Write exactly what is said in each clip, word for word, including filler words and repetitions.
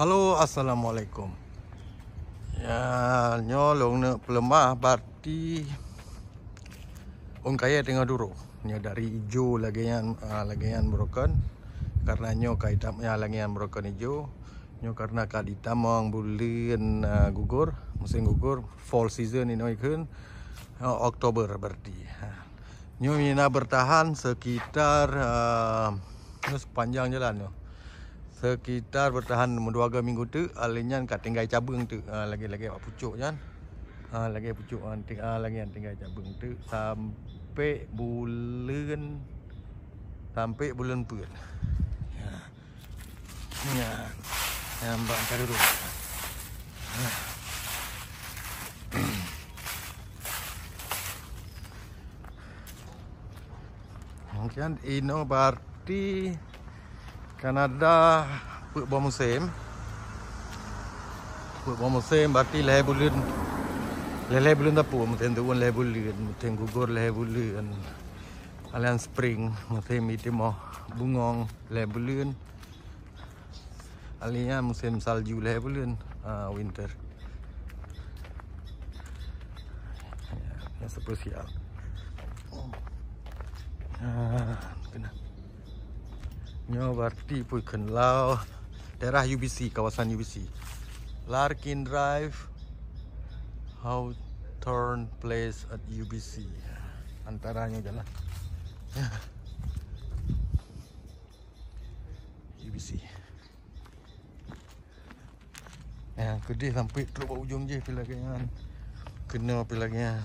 Halo, assalamualaikum. Ya, nyoe lôn neuk peuleumah, berarti ôn kayèe teungoh duroe. Nyoe dari ijo lagèe nyan, ah, lagèe nyan broken. Karena nyoe ka itam, ya, lagèe nyan broken ijo. Nyoe karena ka ditamong buleuen, ah, gugur, musim gugur, fall season inoe ikheun. Oh, Oktober berarti. Ha. Nyoe mina bertahan sekitar, ah, nyoe sepanjang jalan nyoe. Sekitar bertahan meudua minggu teuk, ah, lheueh nyan ka tinggai cabeueng teuk, ah, lagèe-lagèe bak pucok nyan. Ah, lagèe pucok, ah, ting-, ah, lagèe nyan tinggai cabeueng teuk sampai buleuen, sampai buleuen peuet. Ya. Ya. Ya, mbak angkat dulu. Mungkin inoe berarti Kanada peuet boh musém. Peuet boh musém berarti lhèe buleuen. Lhèe-lhèe buleuen teupeu, musém tuwön lhèe buleuen, musém gugur lhèe buleuen. Alian spring, musém itimoh bungong lhèe buleuen. Alian musém salju lhèe buleuen, ah, winter. Ya, yang spesial. Ah, kena. Nyoe berarti pui kheun lau daerah U B C, kawasan U B C. Larkin Drive, Hawthorne Place at U B C. Antara nyoe jalan. U B C. Ya, keudeh sampai trok bak ujong jih pih lagèe nyan. Keunoe pih lagèe nyan.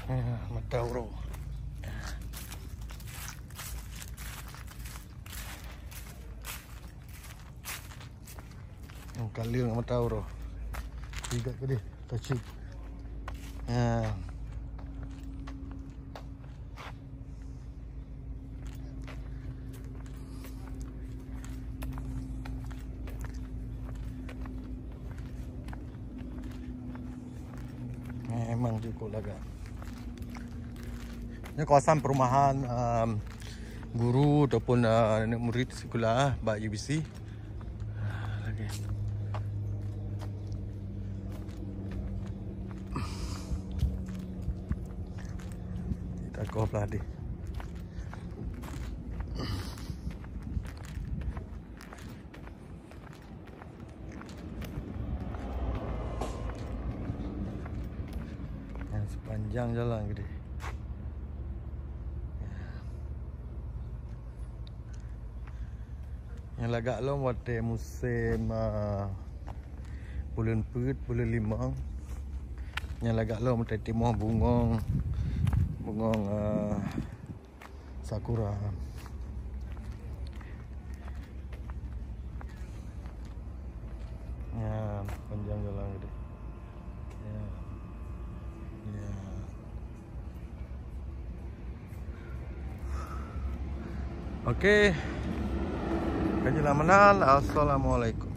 Ya, mata uroe. Yang kali dengan mata uroe. Tiga keudeh, tacik. Ya. Memang cukup lagak. Ini kawasan perumahan, um, guru ataupun, uh, aneuk murid sikula bak U B C. Lagi. Kita koh pelah deh. Yang sepanjang jalan gede. Nyang lagak lom watèe musém, ah, buleuen peuet, buleuen limong. Nyang lagak lom watèe timoh bungong, bungong, ah, sakura. Ya, panjang jalan gede. Ya. Ya. Oke. Kaji lamanan. Assalamualaikum.